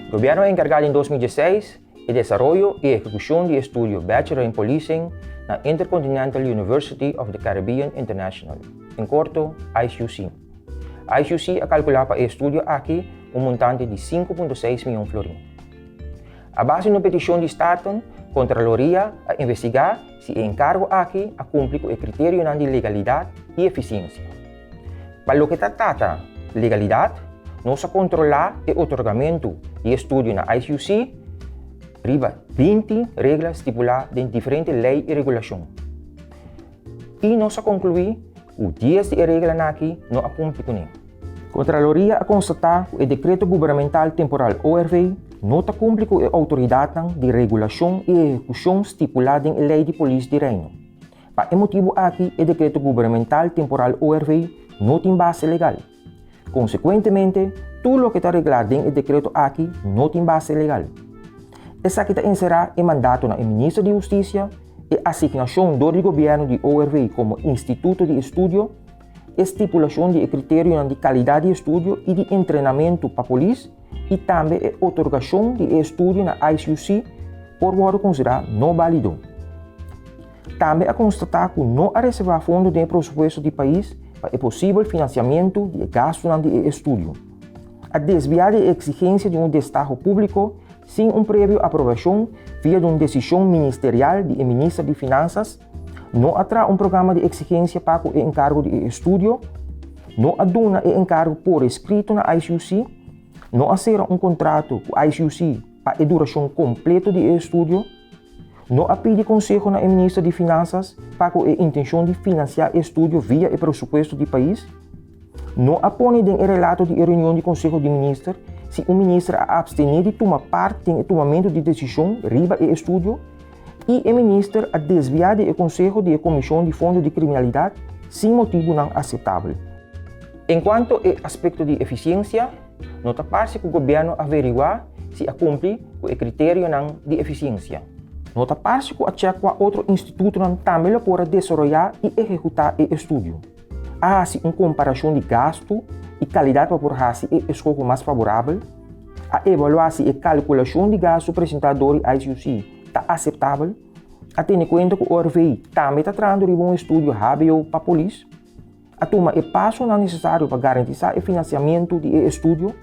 Gobièrnu a enkargá den 2016 e desaroyo i ehekushon di estudio Bachelor in Policing na Intercontinental University of the Caribbean International, en korto ICUC. ICUC a kalkulá pa e estudio aki un montante di 5.6 mion florin. A base di un petishon di Staten, Kontraloria a investigá si e enkargo aki a kumpli ku e kriterionan di legalidat i efisiensia. Pa loke ta trata legalidat, nos a kontrolá e otorgamentu di estudio na ICUC riba 20 regla stipulá den diferente lei i regulashon. I nos a konkluí ku 10 di e reglanan aki no a kumpli kuné. Kontraloria a konstatá ku e Dekreto Gubernamental Temporal ORV no ta kumpli ku e outoridatnan di regulashon i ehekushon stipulá den e Lei di Polis di Reino. Pa e motibu aki e Dekreto Gubernamental Temporal ORV no tin base legal. Konsekuentemente, tur loke ta reglá den e dekreto aki no tin base legal. Esaki ta enserá e mandato na e Minister di Hustisia, e asignashon dor di gobièrnu di ORV komo instituto di estudio, e stipulashon di e kriterionan di kalidat di estudio i di entrenamentu pa polis i tambe e otorgashon di e estudio na ICUC por wòrdu konsiderá no bálido. Tambe a konstatá ku no a reservá fondo den e presupuesto di pais pa e posibel finansiamentu di e gastunan di e estudio. A desviá di e eksigensia di un destaho públiko sin un previo aprobashon via di un desishon ministerial di e Minister di Finansas, no a traha un programa di eksigensia pa ku e enkargo di e estudio, no a duna e enkargo por eskrito na ICUC, no a sera un kontrato ku ICUC pa e durashon kompleto di e estudio, No a pidi konseho na e Minister di Finansas pa ku e intenshon di finansiá e estudio via e presupuesto di pais. No a pone den e relato di e reunion di Konseho di Minister si un minister a apstené di tuma part den e tumamentu di desishon riba e estudio i e minister a desviá di e konseho di e Komishon di Fondo di Kriminalidat sin motibunan aseptabel. Enkuanto e aspekto di efisiensia, No ta parse ku gobièrnu a averiguá si a kumpli ku e kriterionan di efisiensia. No ta parse ku a chèk kua otro institutonan tambe lo por a desaroyá i ehekutá e estudio. A hasi un komparashon di gastu i kalidat pa por hasi e eskoho mas faborabel. A evaluá si e kalkulashon di gastu presentá dor di ICUC ta aseptabel. A tene kuenta ku ORV tambe ta trahando riba un estudio hbo pa polis. A tuma e pasonan nesesario pa garantisá e finansiamentu di e estudio,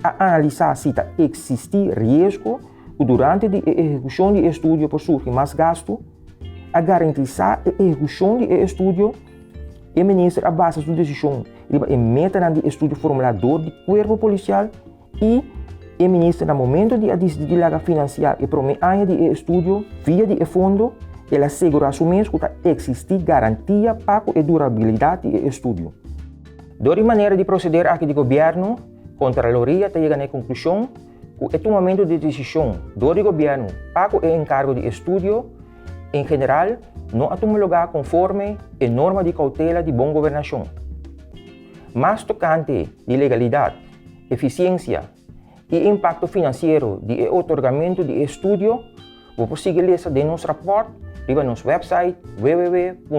a analisá si ta eksistí riesgo ku durante di e ehekushon di e estudio por surgi mas gastu, a garantisá e ehekushon di e estudio. E minister a basa su desishon riba e metanan di estudio formulá dor di kuerpo polisial i e minister na momento di a disidí di laga finansiá e promé aña di e estudio via di e fondo, el a segurá su mes ku ta eksistí garantia pa ku e durabilidat di e estudio. Dor di manera di proseder aki di gobièrnu, Kontraloria ta yega na e konklushon ku e tumamentu di desishon dor di gobièrnu pa ku e enkargo di estudio en general no a tuma lugá konforme e norma di koutela di bon gobernashon. Mas tokante di legalidat, efisiensia i impakto finansiero di e otorgamentu di e estudio, bo por sigui lesa den nos rapòrt riba nos wèpsait www.arc.cw.